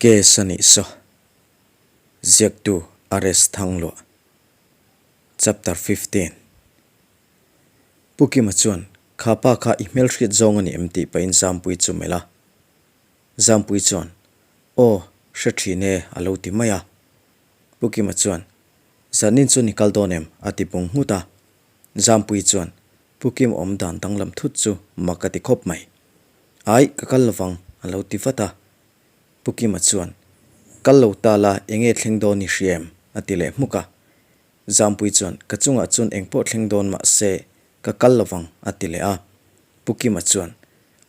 Case a nih saw. Ziaktu RS Thangluah. Chapter 15. Pu Kima chuan, Kha pa kha i hmelhriat zawng a ni em tih pahin Zampuii chu melh a. Zampuii chuan, Aw, hre thin e a lo ti mai a. Pu Kima chuan, Zanin chu ni kal dawn em? a ti bung nghut a. Zampuii chuan, Pu Kima awm dan danglam thut chu mak a ti khawp mai. Aih, ka kal lovang a lo ti vat a. Pu Kima chuan, Kal lo ta la, enge thleng dawn i hria em? a ti leh hmuk a. Zampuii chuan, Ka chungah chuan engpawh thleng dawn mah se, ka kal lovang, a ti leh a. Pu Kima chuan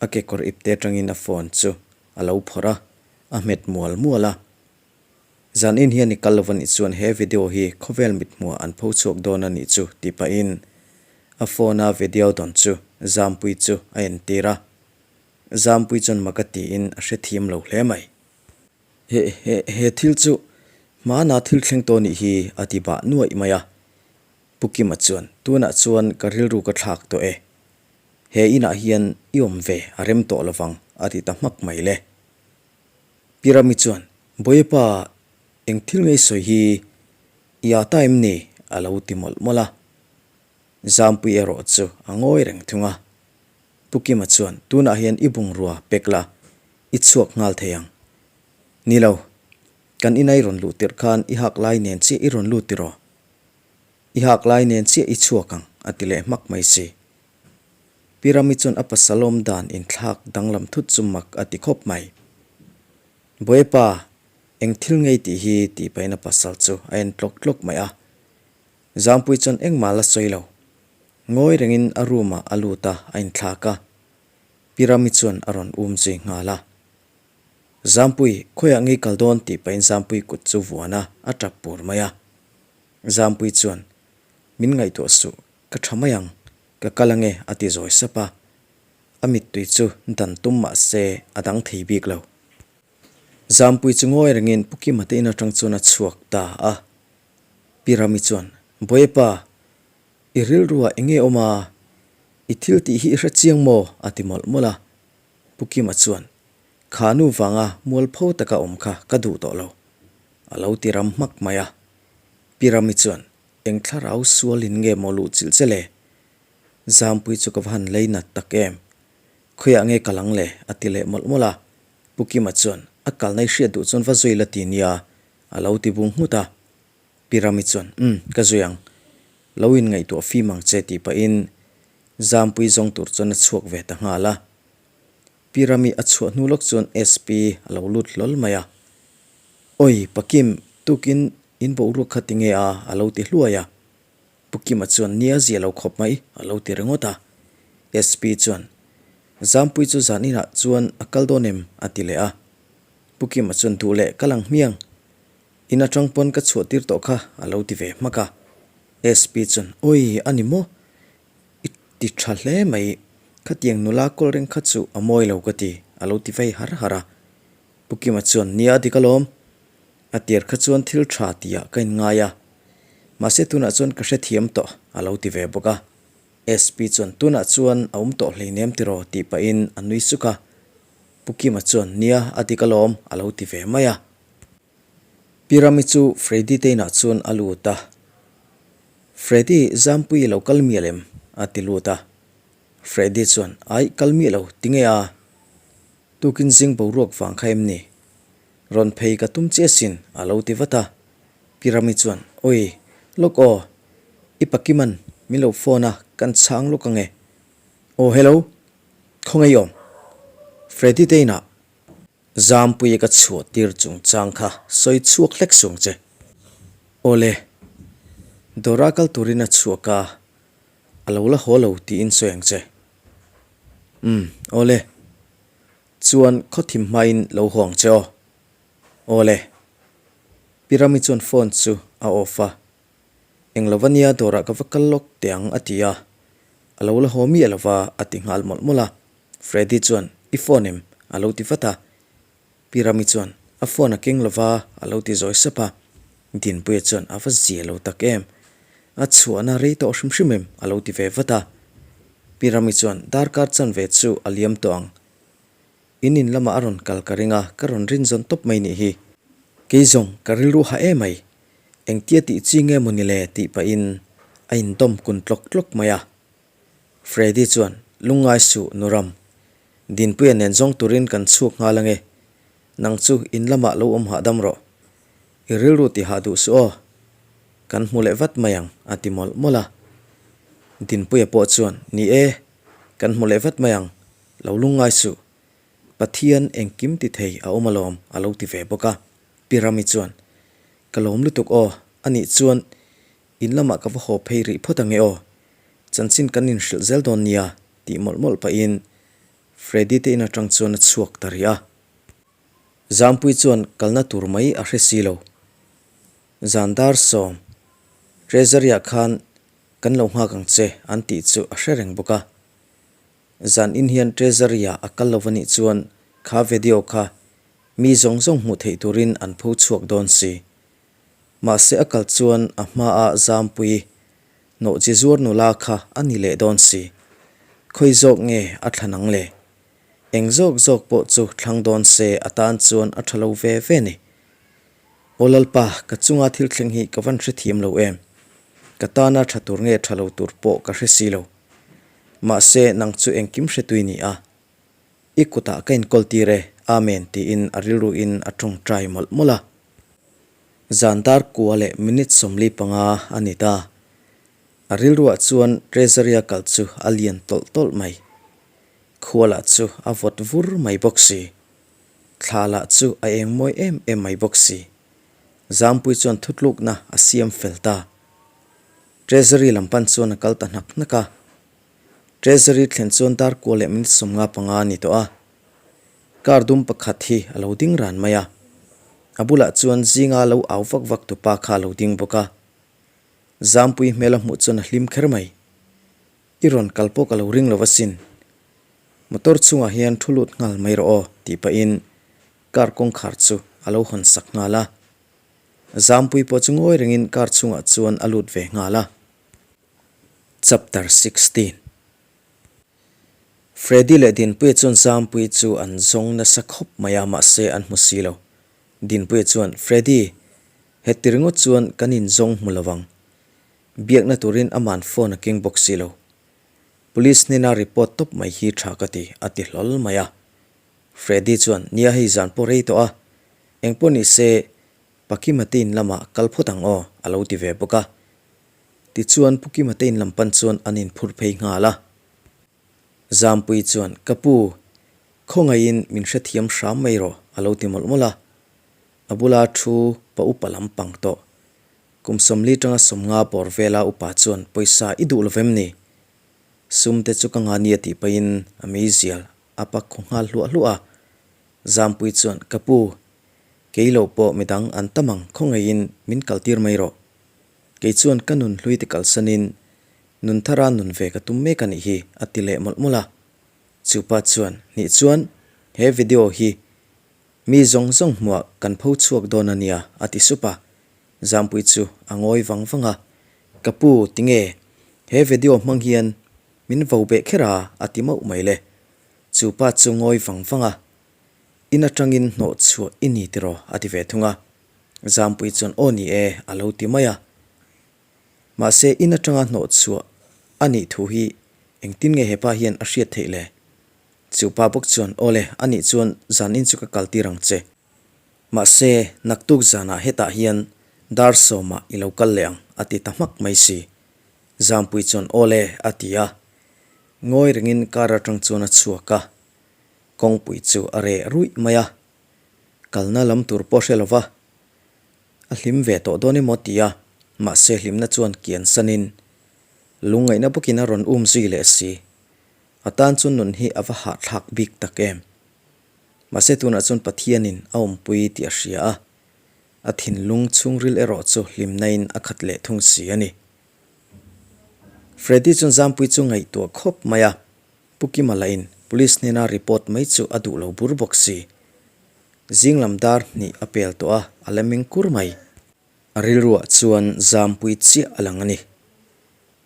a kekawr ipte atangin a phone chu a lo phawrh a, a hmet mual mual a. Zanin hian i kal lo anih chuan he video hi khawvel mithmuah an pho chhuak dawn anih chu tih pahin a phone a video dawn chu Zampuii chu a entir a. Zampuii chuan mak a tiin a hrethiam lo hle mai. He he he thil chu hmana thil thleng tawh nih hi a ti bah nuaih mai a. Pu Kima chuan tunah chuan ka rilru ka thlak tawh e. He inah hian i awm ve a rem tawh lovang a ti ta hmak mai le. Pi Rami chuan, Bawipa, eng thil ngei sawi hi i â ta em ni? a lo ti mawlh mawlh a. Zampui erawh chu a ngawi reng thung a. Pu Kima chuan, Tunah hian i bungrua pek la, i chhuak nghal thei ang. Ni lo, kan ina i rawn luh tirh khan i hak lai nen chiah i rawn lut tiraw? I hak lai nen chiah i chhuak ang, a ti leh hmak mai si. Pi Rami chuan a pasal awm dan inthlak danglam thut chu mak a ti khawp mai. Bawipa, eng thil ngei tih hi tih pahin a pasal chu a en tlawk tlawk mai a. Zampui chuan engmah la sawi lo. Ngawi rengin a room ah a lut a, a inthlak a. Pi Rami chuan a rawn um zui nghal a. Zampui, khawiah ngei kal dawn tih pahin Zampui kut chu vuan a, a tap pur mai a. Zampui chuan, Min ngaihtuah suh, Ka tha mai ang, ka kal ange a ti zawi sap a. A mittui chu dan tum mah se a dang thei bik lo. Zampui chu ngawi rengin Pu Kima te in atang chuan a chhuak ta a. Pi Rami chuan, Bawipa, i rilruah eng nge awm a? I thil tih hi i hre chiang maw? a ti mawlh mawlh a. Pu Kima chuan, Kha nu vanga mualpho taka awm kha ka duh tawh lo, a lo ti ram hmak mai a. Pi Rami chuan, Eng thlarau sualin nge maw luh chilh che le? Zampui chu ka va han lei nat tak em? Khawiah nge kal ang le? a ti leh mawlh mawlh a. Pu Kima chuan, A kalna i hriat duh chuan va zui la ti nia, a lo ti bung nghut a. Pi Rami chuan, Umm, ka zui ang. Lo inngaihtuah fim ang che tih pahin Zampui zawng tur chuan a chhuak ve ta nghal a. Pi Rami a chhuah hnu lawk chuan SP a lo lut hlawl mai a. Awi, Pa Kim, tukin In boruak kha ti nge a? a lo ti hluai a. Pu Kima chuan nia zia lo khawp mai a lo ti ringawt a. SP chuan, Zampui chu zan inah chuan a kal dawn em? a ti leh a. Pu Kima chuan duh leh kal ang hmiang. In atang pawn ka chhuah tir tawh kha a lo ti ve hmak a. SP chuan, Awi, a ni maw? I ti tha hle mai. Khatiang nula kawl reng kha chu a mawi lo ka ti a lo ti vei har har a. Pu Kima chuan, Nia dik alawm. A tir kha chuan thil tha tihah ka inngai a, mahse tunah chuan ka hrethiam tawh a lo ti ve bawk a. SP chuan tunah chuan a awm tawh hleinem tiraw tih pahin a nui suk a. Pu Kima chuan nia a dik alawm a lo ti ve mai a. Pi Rami chu Freddy te inah chuan a lut a. Freddy, Zampuii lo kal mial em? a ti lut a. Freddy chuan aih kal miah lo, tinge a? Tukin zing boruak vang kha em ni? Rawn phei ka tum chiah sin, a lo ti vat a. Pi Rami chuan, Awi, lawk aw, i Pakiman min lo phone a, kan chhang lawk ange. Aw hello, khawngaih awm. Freddy te inah Zampuia ka chhuah tir chungchang kha sawi chhuak hlek suang che. Awle, Dora kal turin a chhuak a, a lo la haw lo tiin sawi ang che. Umm, awle. Chuan khawthim hmain lo haw ang che aw. Awle. Pi Rami chuan phone chu a off a. Eng lova nia dawrah ka va kal lawk teh ang a ti a. A lo la haw miah lova a ti nghal mawlh mawlh a. Freddy chuan i phone em? a lo ti vat a. Pi Rami chuan a phone a keng lova a lo ti zawi sap a. Dinpuia chuan a va zia lo tak em? A chhuahna rei tawh hrim hrim em? a lo ti ve vat a. Pi Rami chuan darkar chanve chu a liam tawh ang. In in lamah a rawn kal ka ring a, ka rawn rin zawn tawp mai nih hi. Kei zawng ka rilru ha emai, engtia tih chi nge maw ni le tih pahin a indawm kun tlawk tlawk mai a. Freddy chuan, Lungngai suh Nuram, Dinpuia nen zawng turin kan chhuak nghal ange, nang chu in lamah lo awm hahdam rawh. I rilru ti hah duh suh aw, kan hmu leh vat mai ang a ti mawlh mawlh a. Dinpuia pawh chuan, Ni e, kan hmu leh vat mai ang, lo lungngai suh. Pathian engkim ti thei a awm alawm a lo ti ve bawk a. Pi Rami chuan, Ka lawm lutuk aw, anih chuan in lamah ka va haw phei rih phawt ange aw, chanchin kan inhrilh zel dawn nia tih mawlh mawlh pahin Freddy te in atang chuan a chhuak ta rih a. Zampui chuan kalna tur mai a hre si lo. Zan dar sawm, Treasury-ah khan kan lo nghak ang che an tih chu a hre reng bawk a. Zan in hian Treasury-ah a kal lo va nih chuan kha video kha mi zawng zawng hmuh theih turin an pho chhuak dawn si. Mahse a kal chuan a hmaa Zampui nawhchi zuar nula kha a ni leh dawn si. Khawi zawk nge a thlan ang le? Eng zawk zawk pawh chu thlang dawn se a tan chuan a tha lo ve ve ni. Aw Lalpa, ka chunga thil thleng hi ka van hrethiam lo em? Ka tana tha tur nge tha lo tur pawh ka hre si lo. Mahse nang chu engkim hretui ni a. I kutah ka inkawl tir e, Amen tiin a rilruin a tawngtai mawlh mawlh a. Zan dar kua leh minute 45 a ni ta. A rilruah chuan Treasury-a kal chu a lian tawlh tawlh mai. Khua lah chu a vawt vur mai bawk si. Thla lah chu a eng mawi em em mai bawk si. Zampui chuan thutlukna a siam fel ta. Treasury lam pan chuan a kal ta hnak hnak a. Treasury thlen chuan dar kua leh minute 55 a ni tawh a. Car dum pakhat hi a lo ding ran mai a. A bulah chuan zinga lo au vak vak tu pa kha a lo ding bawk a. Zampui hmel a hmuh chuan a hlim kher mai. I rawn kal pawh ka lo ring lo asin. Motor chungah hian thu lut nghal mai rawh aw tih pahin car kawngkhar chu a lo hawn sak nghal a. Zampui pawh chu ngawi rengin car chungah chuan a lut ve nghal a. Chapter 16 Freddy leh Dinpuia chuan Zampuii chu an zawng nasa khawp mai a mahse an hmu si lo. Dinpuia chuan, Freddy, heti ringawt chuan kan inzawng hmu lo ang. Biakna turin aman phone a keng bawk si lo. Police hnena report tawp mai hi tha ka ti, a ti hlawl mai a. Freddy chuan, Nia hei zan pawh rei tawh a, engpawh ni se Pakima te in lamah kal phawt ang aw, a lo ti ve bawk a. Tichuan Pu Kima te in lam pan chuan an inphur phei nghal a. Zampui chuan, Ka pu, khawngaihin min hrethiam hram mai rawh, a lo ti mawlh mawlh a. A bula thu pa upa lam pang tawh. Kum 40 tanga 50 bawr vela upa chuan pawisa i duh lovem ni? Sum te chu ka nga nia tih pahin a meizial a pak khaw nghal hluah hluah a. Zampui chuan, Ka pu, kei lo pawh midang an tam ang khawngaihin min kaltir mai rawh. Kei chuan ka nun hlui te kalsanin nun thara nun ve ka tum mek a nih hi, a ti leh mawlh mawlh a. Chupa chuan, Nih chuan he video hi Mi zawng zawng hmuah kan pho chhuak dawn a nia, a ti sup a. Zampui chu a ngawi vang vang a. Ka pu, tinge he video hmang hian min vo beh kher a? a ti mauh mai le. Chu pa chu ngawi vang vang a. In atangin hnawh chhuah i ni tiraw? a ti ve thung a. Zampui chuan aw ni e, a lo ti mai a. Mahse in atanga hnawh chhuah a nih thu hi engtin nge hepa hian a hriat theih le? Chu pa bawk chuan, Aw le, a nih chuan zan in chu ka kal tir ang che. Mahse, naktuk zanah hetah hian dar sawmah i lo kal leh ang, a ti ta hmak mai si. Zampui chuan, Aw le, a ti a. Ngawi rengin car atang chuan a chhuak a. Kawngpui chu a reh ruih mai a. Kalna lam tur pawh hre lova, a hlim ve tawh dawn emaw ti a, mahse hlimna chuan kian sanin lungngaihna bawkin a rawn um zui leh si. A tan chuan nun hi a va hahthlak bik tak em? Mahse tunah chuan Pathianin a awmpui tih a hria a, a thinlung chhungril erawh chu hlimnain a khat leh thung si a ni. Freddy chuan Zampui chu ngaihtuah khawp mai a, Pu Kima lahin Police hnena report mai chu a duh lo bur bawk si. Zing lam dar hnih a pel tawh a, a la meng kur mai. A rilruah chuan Zampui chiah a lang a ni.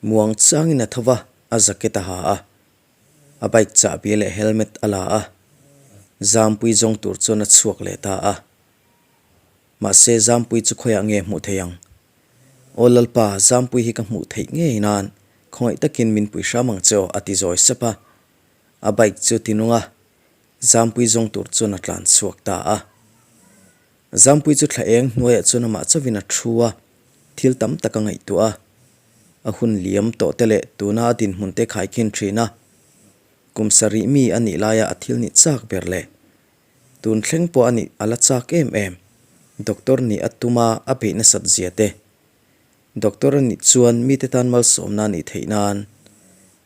Muang changin a tho va, a jacket a ha a, a bike chahbi leh helmet a la a. Zampui zawng tur chuan a chhuak leh ta a. Mahse Zampui chu khawiah nge hmuh theih ang? Aw Lalpa, Zampui hi ka hmuh theih ngei nan khawngaih takin min pui hram ang che aw a ti zawi sap a. A bike chu ti nung a, Zampui zawng tur chuan a tlan chhuak ta a. Zampui chu thla eng hnuaiah chuan amah chauhin a thu a, thil tam tak a ngaihtuah a. A hun liam tawh te leh tuna a dinhmun te khaikhin thin a. Kum sarih mi a nih laia a thil nih chak ber leh tun thleng pawh a nih a la chak em em. Doctor nih a tum a, a beih nasat zia te. Doctor a nih chuan mite tan malsawmna a nih theih nan,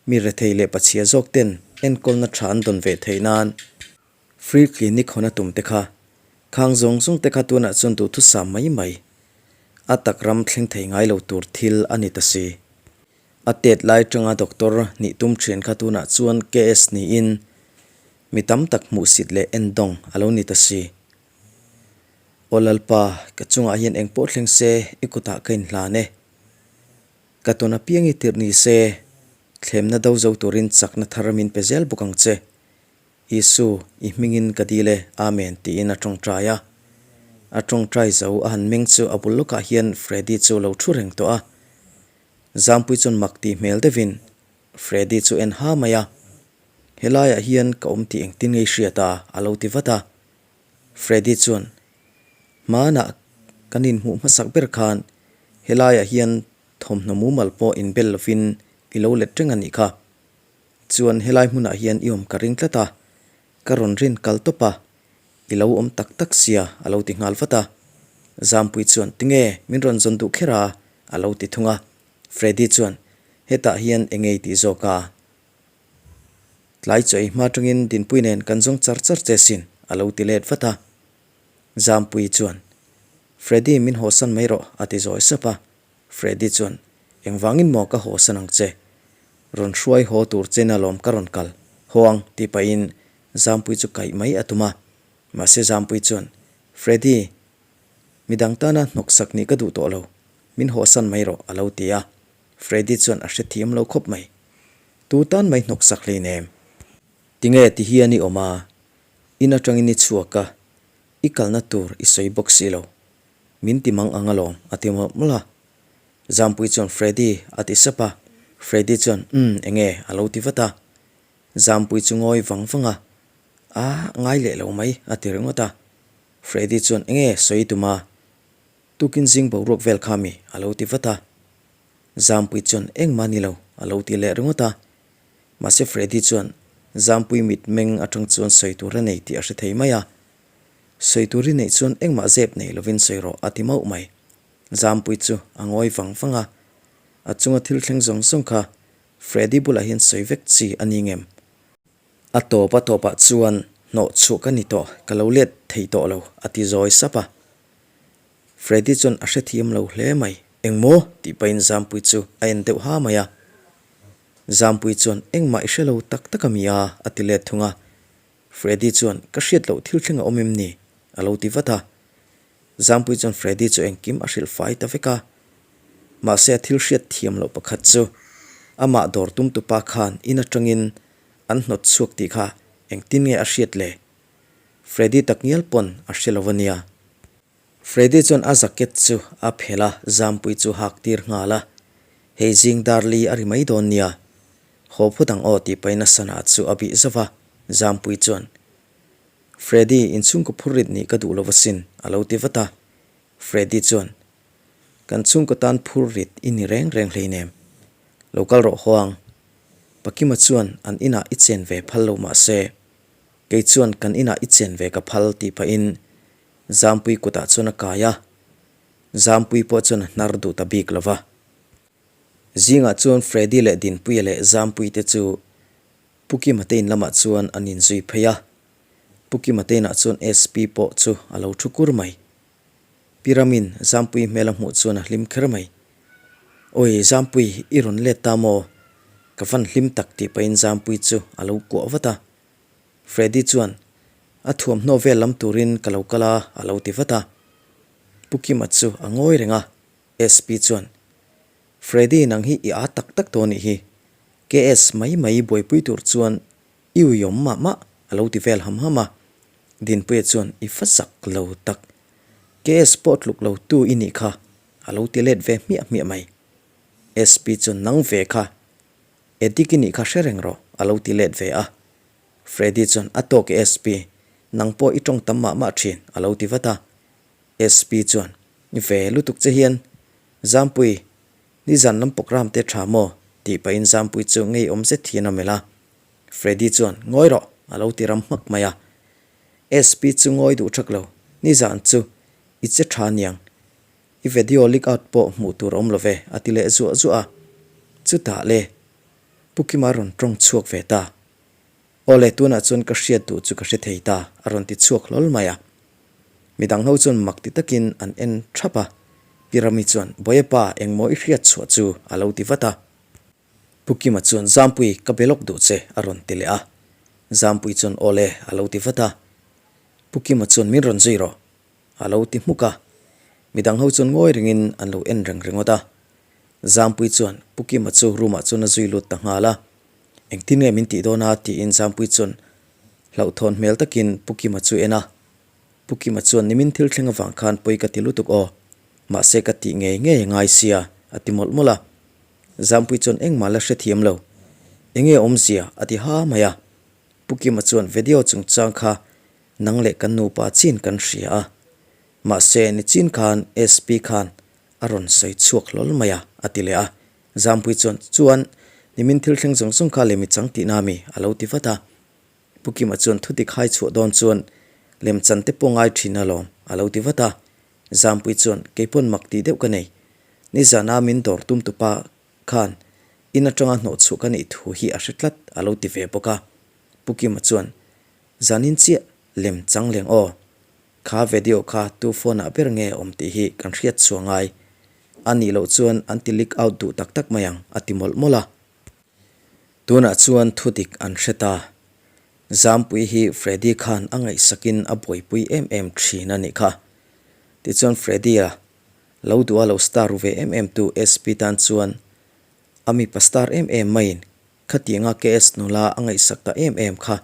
mi rethei leh pachhia zawk ten enkawlna tha an dawn ve theih nan, Free clinic hawn a tum te kha, khang zawng zawng te kha tunah chuan duhthusam mai mai, a tak ram thleng thei ngai lo tur thil a ni ta si. A tet lai tanga doctor nih tum thin kha tunah chuan KS niin mi tam tak hmuhsit leh endawng a lo ni ta si. Aw Lalpa, ka chungah hian engpawh thleng se i kutah ka inhlan e. Ka tawn apiang i tirh ni se, thlemna do zo turin chakna thar min pe zel bawk ang che. Isu, i hmingin ka dil e, Amen tiin a tawngtai a. A tawngtai zo a han meng chu a bul lawkah hian Freddy chu lo thu reng tawh a. Zampui chuan mak tih hmel deuhin Freddy chu en ha mai a. Helaiah hian ka awm tih engtin ngei hriat a? a lo ti vat a. Freddy chuan, Hmanah kan inhmuh hmasak ber khan helaiah hian thawmhnaw mumal pawh inbel lovin i lo let reng a nih kha. Chuan helai hmunah hian i awm ka ring tlat a, ka rawn rin kal tawp a, i lo awm tak tak sia a lo ti nghal vat a. Zampui chuan tinge min rawn zawn duh kher a? a lo ti thung a. Freddy chuan hetah hian eng ngei tih zawk a? Tlai chaw ei hma atangin Dinpui nen kan zawng char char che sin a lo ti let vat a. Zampui chuan Freddy min hawsan mai rawh a ti zawi sap a. Freddy chuan, Engvangin maw ka hawsan ang che? Rawn hruai haw tur chen alawm ka rawn kal haw ang tih pahin Zampui chu kaih mai a tum a. Mahse Zampui chuan, Freddy, midang tana hnawksak nih ka duh tawh lo, min hawsan mai rawh a lo ti a. Freddy chuan a hrethiam lo khawp mai. Tu tan mai hnawksak hleinem? Tinge ti hian i awm a, in atangin i chhuak a, i kalna tur i sawi bawk si lo. Min ti mang ang alawm, a ti mawlh mawlh a. Zampui chuan Freddy a ti sap a, Freddy chuan umm enge a lo ti vat a. Zampui chu ngawi vang vang a, A ngai leh lo mai a ti ringawt a. Freddy chuan enge sawi tum a, tukin zing boruak vel kha mi a lo ti vat a. Zampui chuan engmah ni lo a lo ti leh ringawt a. Mahse Freddy chuan Zampui mitmeng atang chuan sawi tur a nei tih a hre thei mai a. Sawi tur i neih chuan engmah zep nei lovin sawi rawh a ti mauh mai. Zampui chu a ngawi vang vang a, a chunga thil thleng zawng zawng kha Freddy bulah hian sawi vek chi a ni ngem? A tawp a tawpah chuan hnawh chhuah ka ni tawh, ka lo let thei tawh lo a ti zawi sap a. Freddy chuan a hrethiam lo hle mai. Engmaw? tih pahin Zampui chu a en deuh ha mai a. Zampui chuan engmah i hre lo tak tak a mi a? a ti let thung a. Freddy chuan, Ka hriat loh thil thleng a awm em ni? a lo ti vat a. Zampui chuan Freddy chu engkim a hrilh fai ta vek a. Mahse a thil hriat thiam loh pakhat chu amah dawr tum tupa khan in atangin an hnawt chhuak tih kha engtin nge a hriat le? Freddy takngial pawn a hre lo a nia. Freddy chuan a jacket chu a phelh a, Zampui chu hak tir nghal a. Hei zing dar li a ri mai dawn nia. Haw phut ang aw tih pahin a sana chu a bih zauh a, Zampui chuan, Freddy, inchhungkaw phur rit nih ka duh lo asin, a lo ti vat a. Freddy chuan, Kan chhungkaw tan phur rit i ni reng reng hleinem. Lo kal rawh haw ang. Pakima chuan an inah i chen ve phal lo mah se, kei chuan kan inah i chen ve ka phal tih pahin Zampui kutah chuan a kai a, Zampui pawh chuan a hnar duh ta bik lo va. Zingah chuan Freddy leh Dinpuia leh Zampui te chu Pu Kima te in lamah chuan an inzui phei a. Pu Kima te inah chuan SP pawh chu a lo thu kur mai. Pi Ramin Zampui hmel a hmuh chuan a hlim kher mai. Awi Zampui, i rawn let ta maw? Ka van hlim tak tih pahin Zampui chu a lo kuah vat a. Freddy chuan, A thuamhnaw vel lam turin ka lo kal a, a lo ti vat a. Pu Kima chu a ngawi reng a, SP chuan, Freddy nang hi i â tak tak tawh anih hi, KS mai mai buaipui tur chuan i uiawm mah mah, a lo ti vel ham ham a. Dinpuia chuan i va zak lo tak, KS pawh tluk lo tu i nih kha, a lo ti let ve hmiah hmiah mai. SP chuan nang ve kha, Edik i nih kha hre reng rawh, a lo ti let ve a. Freddy chuan a tawk e SP, nang pawh i tawng tam mah mah thin, a lo ti vat a. SP chuan, Ve lutuk che hian, Zampui, nizan lam programme te tha maw? tih pahin Zampui chu ngeiawm zet hian a melh a. Freddy chuan, Ngawi rawh! a lo ti ram hmak mai a. SP chu ngawi duh thak lo, Nizan chu i che tha niang, i video leak out pawh hmuh tur a awm lo ve, a ti leh zuah zuah a. Chutah le, Pu Kima rawn tawng chhuak ve ta. Aw le, tunah chuan ka hriat duh chu ka hre thei ta, a rawn ti chhuak hlawl mai a. Midang ho chuan mak ti takin an en thap a. Pi Rami chuan, Bawiapa, engmaw i hriat chhuah chu? a lo ti vat a. Pu Kima chuan, Zampui, ka be lawk duh che, a rawn ti leh a. Zampui chuan, Aw le, a lo ti vat a. Pu Kima chuan, Min rawn zui rawh, a lo ti hmuk a. Midang ho chuan ngawi rengin an lo en reng ringawt a. Zampui chuan Pu Kima chu room ah chuan a zui lut ta nghal a. Engtin nge min tih dawn a? tiin Zampui chuan hlauhthawn hmel takin Pu Kima chu en a. Pu Kima chuan nimin thil thleng avang khan pawi ka ti lutuk aw. Mahse ka tih ngei ngei a ngai sia, a ti mawlh mawlh a. Zampui chuan engmah la hrethiam lo. Enge awmzia? a ti ha mai a. Pu Kima chuan video chungchang kha nang leh kan nupa chin kan hria a. Mahse nichin khan SP khan a rawn sawi chhuak hlawl mai a, a ti leh a. Zampui chuan, Chuan, nimin thil thleng zawng zawng kha lem i chang tihna ami? a lo ti vat a. Pu Kima chuan thudik hai chhuah dawn chuan lemchan te pawh ngai thin alawm, a lo ti vat a. Zampui chuan, Keipawn mak tih deuh ka nei. Nizana min dawr tum tupa khan in atanga hnawh chhuah ka nih thu hi a hre tlat, a lo ti ve bawk a. Pu Kima chuan, Zanin chiah lem chang leng aw. Kha video kha tu phone ah ber nge awm tih hi kan hriat chhuah ngai. A nih loh chuan an ti leak out duh tak tak mai ang, a ti mawlh mawlh a. Tunah chuan thudik an hre ta. Zampui hi Freddy khan a ngaihsakin a buaipui em em thin a nih kha. Tichuan Freddy-a lo duh a lo star ru ve em em tu SP tan chuan a mipa star em em maiin khatianga KS nula a ngaihsak ta em em kha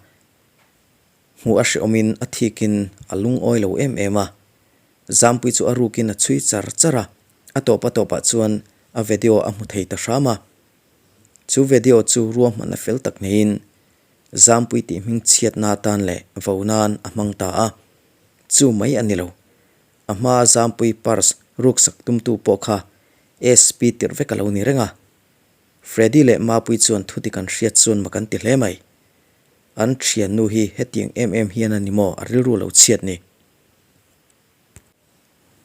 Hmuh a hreawmin a thikin a lungawi lo em em a. Zampui chu a rukin a chhui char char a, a tawp a tawpah chuan a video a hmu thei ta hram a. Chu video chu ruahmanna fel tak neiin Zampui tih hming chhiatna atan leh vo nan a hmang ta a. Chu mai a ni lo. A hmaa Zampui purse ruksak tumtu pawh kha SP tirh vek a lo ni reng a. Freddy leh Mapui chuan thudik an hriat chuan mak an ti hle mai. An thiannu hi hetiang em em hian a ni maw a rilru lo chhiat ni.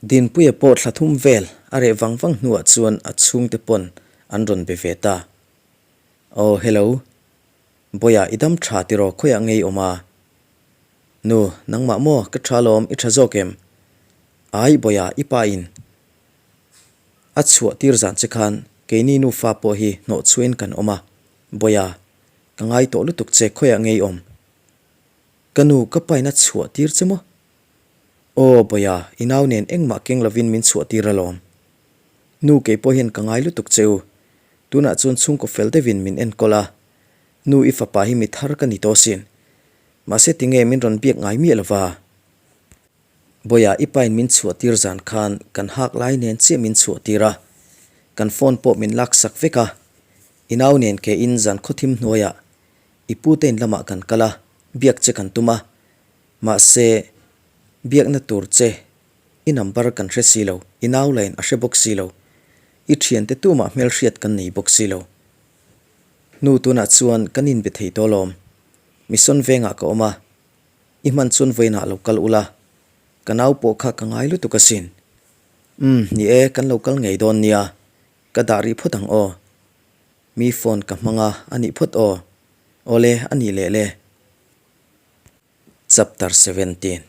Dinpuia pawh thla thum vel a reh vang vang hnuah chuan a chhungte pawn an rawn be ve ta. Aw hello. Bawiah i dam tha tiraw khawiah ngei awm a? Nu, nangmah maw ka tha lawm i tha zawk em? Ai Bawiah i pa in a chhuah tir zan che khan keini nufa pawh hi hnawh chhuahin kan awm a. Bawiah Ka ngai tawh lutuk che khawiah ngei awm? Ka nu ka pain a chhuah tir che maw? Aw Bawiha, i nau nen engmah keng lovin min chhuah tir alawm. Nu kei pawh hian ka ngai lutuk che u. Tunah chuan chhungkaw fel deuhin min enkawl a. Nu i fapa hi mi thar ka ni tawh asin. Mahse tinge min rawn biak ngai miah lova? Bawiha, i pain min chhuah tir zan khan kan hak lai nen chiah min chhuah tir a. Kan phone pawh min laksak vek a. I nau nen ke in zan khawthim hnuaiah i pute in lamah kan kal a, biak che kan tum a. Mahse, biakna tur che i number kan hre si lo, i nau lain a hre bawk si lo. I thiante tumah hmelhriat kan nei bawk si lo. Nu tunah chuan kan inbe thei tawh lawm. Mission vengah ka awm a, i hman chuan vawiinah lo kal ula. Ka nau pawh kha ka ngai lutuk asin. Umm, ni e, kan lo kal ngei dawn nia. Ka dah rih phawt ang aw. Mi phone ka hmang a, a nih phawt aw. Awle, a nih leh le. Chapter 17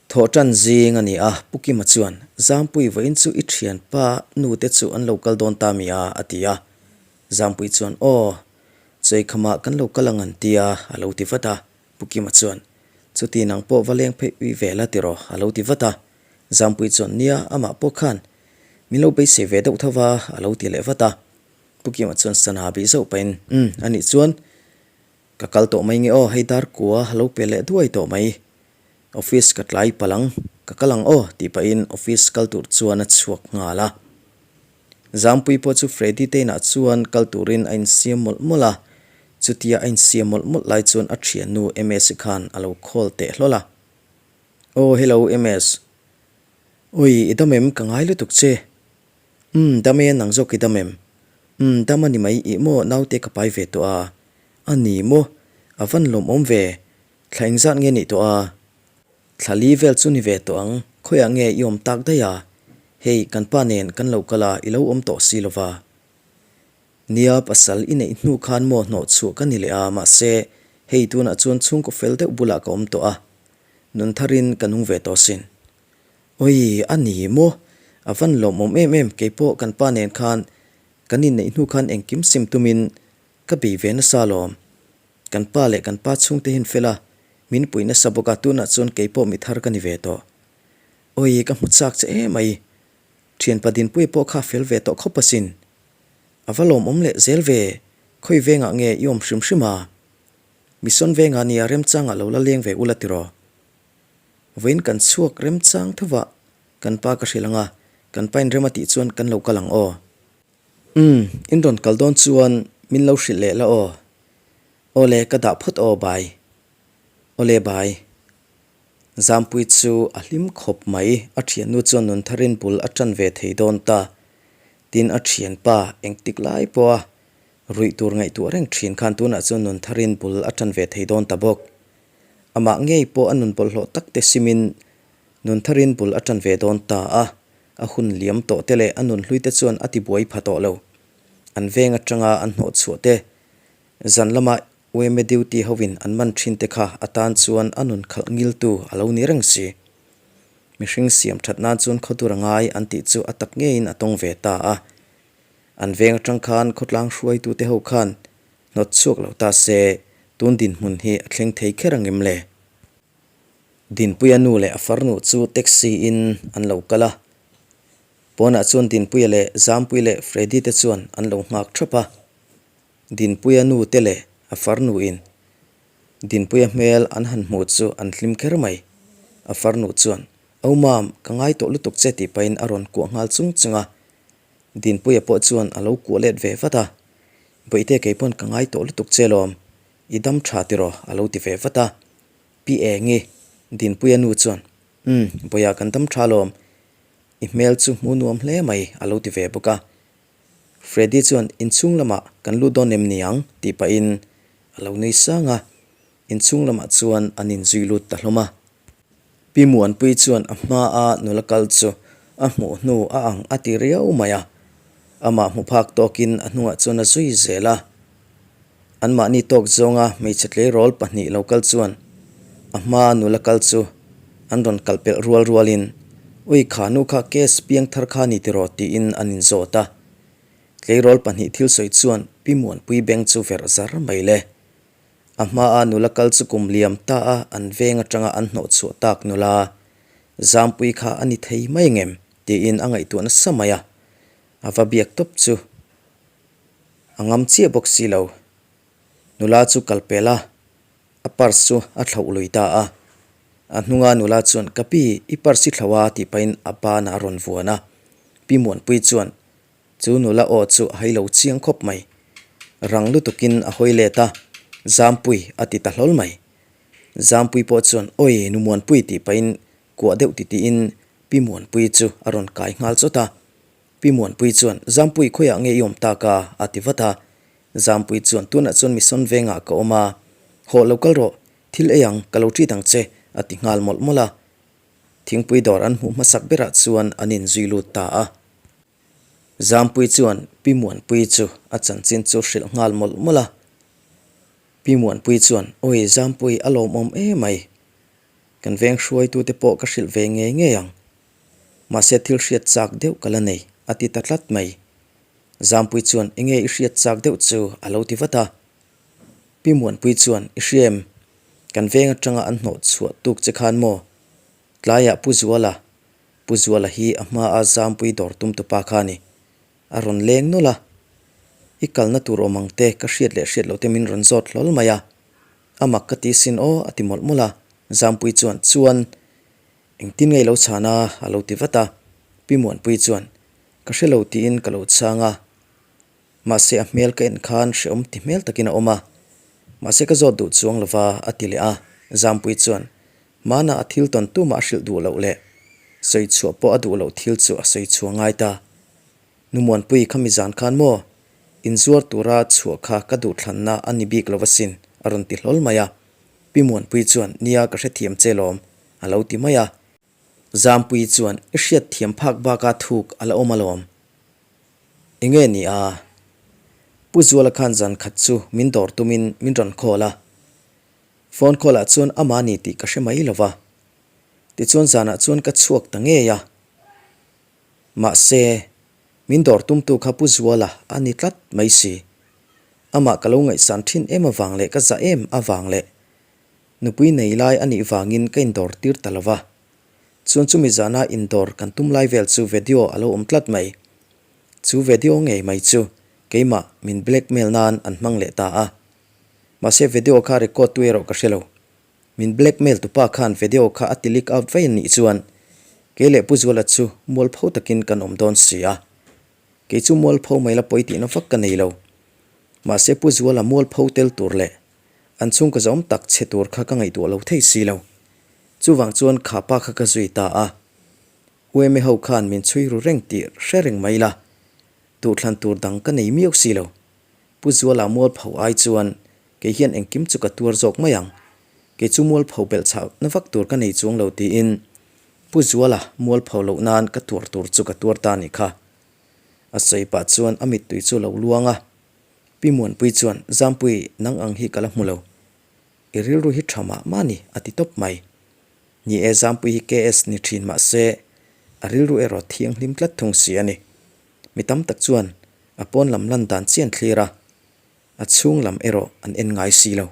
Thawh tan zing a ni a, Pu Kima chuan, Zampui vawiin chu i thianpa nu te chu an lo kal dawn ta mi a, a ti a. Zampui chuan, Aw, Chawikhamah kan lo kal ang an ti a, a lo ti vat a. Pu Kima chuan, Chuti nang pawh va leng phei ui ve la tiraw, a lo ti vat a. Zampui chuan, Nia, amah pawh khan min lo beisei ve deuh tho va, a lo ti leh vat a. Pu Kima chuan sana bih zauh pahin, Umm, anih chuan. Ka kal tawh mai nge aw, hei dar kua a lo pe leh duai tawh mai. Office ka tlai palh ang, ka kal ang aw tih pahin office kal tur chuan a chhuak nghal a. Zampui pawh chu Freddy te inah chuan kal turin a insiam mawlh mawlh a, chutia a insiam mawlh mawlh lai chuan a thiannu Ms-i khan a lo call teh hlawl a. Aw hello Ms. Ui i dam em ka ngai lutuk che. Umm dam e nang zawk i dam em? Umm dam a ni mai ih maw naute ka pai ve tawh a. A ni maw? A van lawmawm ve. Thla engzat nge nih tawh a? Thla li vel chu ni ve tawh ang, khawiah nge i awm tak daih a? Hei kan pa nen kan lo kal a i lo awm tawh si lova. Nia pasal i neih hnu khan maw hnawh chhuah ka ni leh a mahse hei tunah chuan chhungkaw fel deuh bulah ka awm tawh a. Nun tharin ka nung ve tawh sin. Oi, a ni maw? A van lawmawm em em, keipawh kan pa nen khan kan inneih hnu khan engkim sim tumin ka bei ve nasa alawm. Kan pa leh kan pa chhungte hian fel a, min pui nasa bawk a, tunah chuan keipawh mi thar ka ni ve tawh. Oi, ka hmu chak che em mai. Thianpa Dinpuia pawh kha fel ve tawh khawp asin. A va lawmawm leh zel ve, khawi vengah nge i awm hrim hrim a? Mission vengah nia remchangah lo la leng ve ula tiraw? Vawiin kan chhuak remchang thova kan pa ka hrilh ang a, kan pa in rem a tih chuan kan lo kal ang aw. Umm, in rawn kal dawn chuan min lo hrilh leh la aw. Aw le, ka dah phawt aw, bye. Aw le, bye. Zampui chu a hlim khawp mai, a thiannu chuan nun tharin bul a tan ve thei dawn ta. Tin, a thianpa engtik lai pawha ruih tur ngaihtuah reng thin khan tunah chuan nun tharin bul a tan ve thei dawn ta bawk. Amah ngei pawh a nun bawlhhlawh tak te simin nun tharin bul a tan ve dawn ta a, a hun liam tawh te leh a nun hlui te chuan a tibuai pha tawh lo. An veng atanga an hnawh chhuah te, zan lama UMA duty hovin an man thin te kha a tan chuan a nun khalh ngiltu a lo ni reng si. Mihring siam that nan chuan khawdur a ngai an tih chu a tak ngeiin a tawng ve ta a. An veng atang khan khawtlang hruaitute ho khan Hnawt chhuak lo ta se, tun dinhmun hi a thleng thei kher ang em le? Dinpuia nu leh a farnu chu taxi in an lo kal a. Pawnah chuan Dinpuia leh Zampui leh Freddy te chuan an lo nghak thap a. Dinpuia nu te leh a farnu in Dinpuia hmel an han hmuh chu an hlim kher mai. A farnu chuan, Au mam, ka ngai tawh lutuk che tih pahin a rawn kuah nghal chung chung a. Dinpuia pawh chuan a lo kuah let ve vat a, Bawihte kei pawn ka ngai tawh lutuk che lawm, i dam tha tiraw a lo ti ve vat a. Pi Engi, Dinpuia nu chuan, Umm, Bawiha kan dam tha lawm, i hmel chu hmu nuam hle mai a lo ti ve bawk a. Freddy chuan inchhung lamah kan lut dawn em ni ang tih pahin a lo nui sang a, inchhung lamah chuan an inzui lut ta hlawm a. Pi Muanpui chuan a hmaa nula kal chu a hmuh hnu a ang a ti riau mai a, amah hmu phak tawkin a hnungah chuan a zui zel a. Anmahni tawk zawnga hmeichhe tleirawl pahnih lo kal chuan a hmaa nula kal chu an rawn kal pelh rual rualin, Ui kha nu kha case piang thar kha ni tiraw tiin an inzawt a. Tleirawl pahnih thil sawi chuan Pi Muanpui beng chu verh zar mai le. A hmaa nula kal chu kum liam ta a an veng atanga an hnawh chhuah tak nula Zampui kha a ni thei mai ngem tiin a ngaihtuah nasa mai a, a va biak tawp chu a ngam chiah bawk si lo. Nula chu kal pel a, a purse chu a thlauh lui ta a. A hnunga nula chuan Ka pi, i purse i thlauh a tih pahin a banah a rawn vuan a. Pi Muanpui chuan Chu nula aw chu a hailo chiang khawp mai. Rang lutukin a hawi let a, Zampui a ti ta hlawl mai. Zampui pawh chuan Awi nu Muanpui tih pahin kuah deuh titiin Pi Muanpui chu a rawn kai nghal chawt a. Pi Muanpui chuan Zampui khawiah nge i awm tak a? a ti vat a. Zampui chuan Tunah chuan Mission vengah ka awm a, hawh lo kal rawh, thil ei ang, ka lo treat ang che a ti nghal mawlh mawlh a. Thingpui dawr an hmuh hmasak berah chuan an inzui lut ta a. Zampui chuan Pi Muanpui chu a chanchin chu hrilh nghal mawlh mawlh a. Pi Muanpui chuan, Awi Zampui a lawmawm emai. Kan veng hruaitute pawh ka hrilh ve ngei ngei ang. Mahse thil hriat chak deuh ka la nei, a ti ta tlat mai. Zampui chuan, Enge i hriat chak deuh chu? a lo ti vat a. Pi Muanpui chuan, I hria em? Kan veng atanga an hnawh chhuah tuk che khan maw? Tlaiah Pu Zuala, Pu Zuala hi a hmaa Zampui dawr tum tupa kha a ni. A rawn leng nawlh a, I kalna tur awm ang te ka hriat leh hriat loh te min rawn zawt hlawl mai a. A mak ka ti sin aw a ti mawlh mawlh a, Zampuii chuan, Chuan, engtin nge i lo chhan a? a lo ti vat a. Pi Muanpuii chuan, Ka hre lo tiin ka lo chhang a. Mahse a hmel ka en khan hrehawm ti hmel takin a awm a. Mahse ka zawt duh chuang lova a ti leh a. Zampuii chuan, Hmana a thil tawn tumah a hrilh duh loh leh sawi chhuah pawh a duh loh thil chu a sawi chhuah ngai ta. Nu Muanpuii kha mi zan khan maw? Inzuar tura chhuah kha ka duhthlanna a ni bik lo asin a rawn ti hlawl mai a. Pi Muanpuii chuan, Nia ka hrethiam che lawm a lo ti mai a. Zampuii chuan, I hriatthiam phak baka thuk a la awm alawm. Enge ni a? Pu Zuala khan zan khat chu min dawr tumin min rawn call a. Phone call ah chuan amah ni tih ka hre mai lo va. Tichuan zanah chuan ka chhuak ta ngei a. Mahse, min dawr tumtu kha Pu Zuala a ni tlat mai si. Amah ka lo ngaihsan thin em avang leh ka za em avang leh nupui nei lai a nih vangin ka indawr tir ta lo va. Chuan chumi zana indawr kan tum lai vel chu video a lo awm tlat mai. Chu video ngei mai chu keimah min blackmail nan an hmang leh ta a. Mahse video kha record tu erawh ka hre lo. Min blackmail tupa khan video kha a ti leak out vaih anih chuan kei leh Pu Zuala chu mualpho takin kan awm dawn si a. Kei chu mualpho mai la pawi tihna vak ka nei lo. Mahse Pu Zuala mualpho tel tur leh an chhungkaw zawm tak chhe tur kha ka ngaihtuah lo thei si lo. Chuvang chuan kha pa kha ka zui ta a. UMA ho khan min chhui ru reng tih hre reng mai la. Duhthlan tur dang ka nei miau si lo. Pu Zuala mualpho ai chuan kei hian engkim chu ka tuar zawk mai ang. Kei chu mualpho belh chhah na vak tur ka nei chuang lo tiin Pu Zuala mualpho loh nan ka tuar tur chu ka tuar ta nih kha. A sawi pah chuan a mittui chu lo luang a. Pi Muanpui chuan, Zampui, nang ang hi ka la hmu lo. I rilru hi tha mah mah ni, a ti tawp mai. Ni e, Zampui hi KS ni thin mah se, a rilru erawh thianghlim tlat thung si a ni. Mi tam tak chuan a pawn lam lan dan chian thlir a, a chhung lam erawh an en ngai si lo.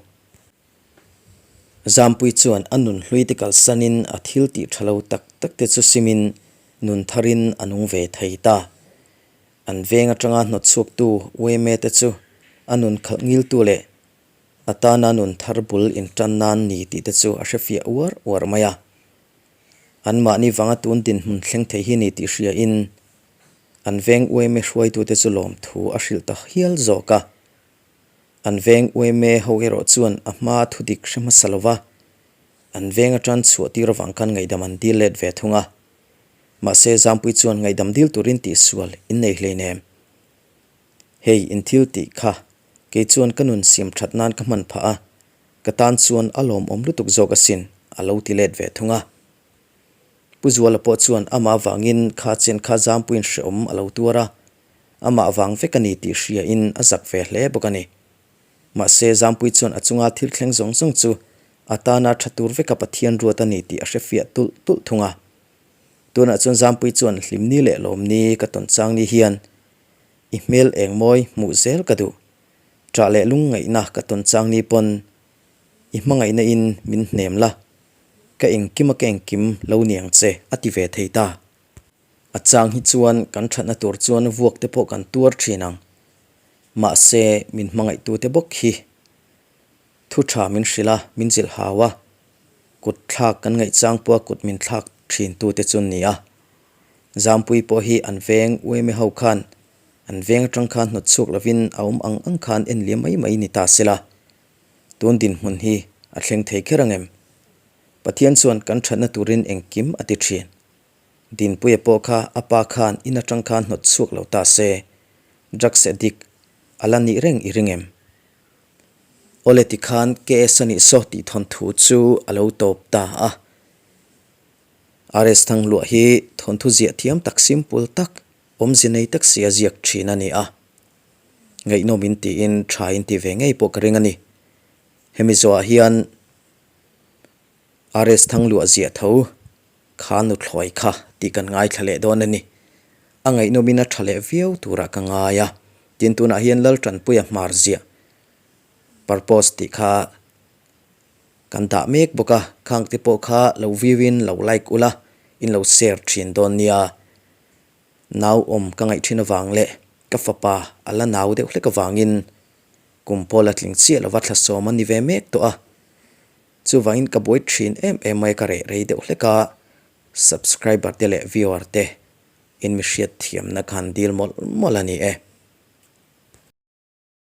Zampui chuan a nun hlui te kalsanin a thil tih tha lo tak tak te chu simin nun tharin a nung ve thei ta. An veng atanga hnawt chhuaktu Ueme te chu a nun khalh ngiltu leh a tana nun thar bul intan nan ni tih te chu a hrefiah uar uar mai a. Anmahni vanga tun dinhmun thleng thei hi ni tih hriain An veng uaime hruaitute chu lawmthu a hrilh ta hial zawk a. An veng uaime ho erawh chuan a hma thudik hre hmasa lo va, an veng atan chhuah tir avang khan ngaihdam an dil let ve thung a. Mahse Zampui chuan ngaihdam dil turin tihsual in nei hleinem. Hei in thil tih kha kei chuan ka nun siam that nan ka hman phah a, ka tan chuan a lawmawm lutuk zawk asin a lo ti let ve thung a. Pu Zuala pawh chuan amah vangin kha chen kha Zampuiin hrehawm a lo tuar a, amah vang vek a ni tih hriain a zak ve hle bawk a ni. Mahse, Zampui chuan a chunga thil thleng zawng zawng chu a tana tha tur veka Pathian ruat a ni tih a hrefiah tulh tulh thung a. Tunah chuan Zampui chuan hlimni leh lawmni ka tawn chang ni hian i hmel eng mawi hmuh zel ka duh. Ṭah leh lungngaihna ka tawn chang ni pawn I hmangaihna in min hnem la, ka engkim a ka engkim lo ni ang che a ti ve thei ta. A chang hi chuan kan thatna tur chuan vuak te pawh kan tuar thin ang. Mahse min hmangaihtu te bawk hi thu tha min hrilh a, min zilh hau a, kut thlak kan ngaihchang pawha kut min thlak thin tu te chu an ni a. Zampui pawh hi an veng uaime ho khan an veng atang khan hnawt chhuak lovin a awm ang ang khan en liam mai mai ni ta sela. Tun dinhmun hi a thleng thei kher ang em? Pathian chuan kan thatna turin engkim a ti thin. Dinpuia pawh kha a pa khan in atang khan hnawt chhuak lo ta se, drugs addict a la nih reng i ring em? Awle tikhan KS a nih saw tih thawnthu chu a lo tawp ta a. RS Thangluah hi thawnthu ziah thiam tak simple tak, awmze nei tak si a ziak thin a ni a. Ngaihnawm in tiin tha in ti ve ngei pawh ka ring a ni. Hemi zawhah hian RS Thangluah ziah tho kha nuthlawi kha tih kan ngaithla leh dawn a ni. A ngaihnawmin a tha leh viau turah ka ngai a. Tin tunah hian Laltanpuia hmar ziah purpose tih kha kan dah mek bawk a. Khang te pawh kha lo view in lo like ula in lo share thin dawn nia. Nau awm ka ngaih thin avang leh ka fapa a la nau deuh hlek avangin kum pawl a tling chiah lova thlasawm a ni ve mek tawh a. Chuvangin ka buai thin em em mai ka reh rei deuh hlek a, subscriber te leh viewer te in mi hriat thiamna khan dil mawlh mawlh a ni e.